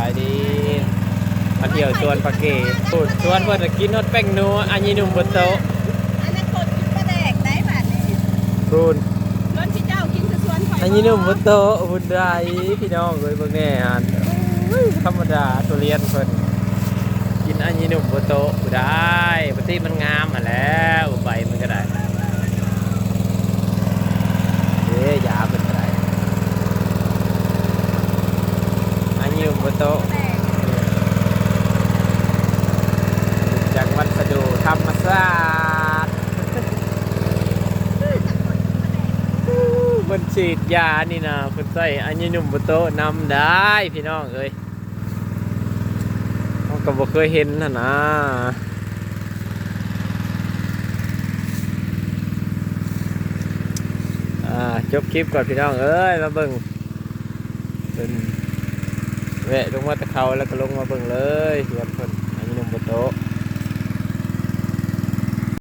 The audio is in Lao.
ສະບາຍດີ ມາທ່ຽວສວນປາເກດ ສວນເພິ່ນກໍກິນຮອດແປ້ງນົວ ອາຍິໂນໂມໂຕະ ອະນາຄົດກິນປາແດກໄດ້ບາດນີ້ ພຸ້ນ ເພິ່ນຊິເຈົ້າກິນແຕ່ສວນຂ້ອຍ ອາຍິໂນໂມໂຕະ ພຸ້ນໄດ໋ ພີ່ນ້ອງເອີຍ ເບິ່ງແດ່ຫັ້ນ ໂອ້ຍ ທຳມະດາ ທຸລຽນເພິ່ນ ກິນອາຍິໂນໂມໂຕະ ຜູ້ໃດ ປະຕິມັນງາມຫັ້ນແຫຼະ ໃບມັນກໍໄດ້ ເດ້ ຢາເພິ່ນກໍໄດ້ ອາຍິໂນໂມໂຕະ ຈາກວັດສະດຸທຳມະຊາດ ເພິ່ນສີດຢານີ້ນະ ເພິ່ນໃສ່ອາຍິໂນໂມໂຕະນຳໄດ້ ພີ່ນ້ອງເອີຍ. ເຮົາກໍບໍ່ເຄີຍເຫັນຫັ້ນນະ ອ່າ ຈົບຄລິບກ່ອນພີ່ນ້ອງເອີຍ ມາເບິ່ງ ເພິ່ນແວະລົງມາແຕ່ເຂົາ ແລ້ວກໍລົງມາເບິ່ງເລີຍ ເຮືອນເພິ່ນ ອາຍິໂນໂມໂຕະ.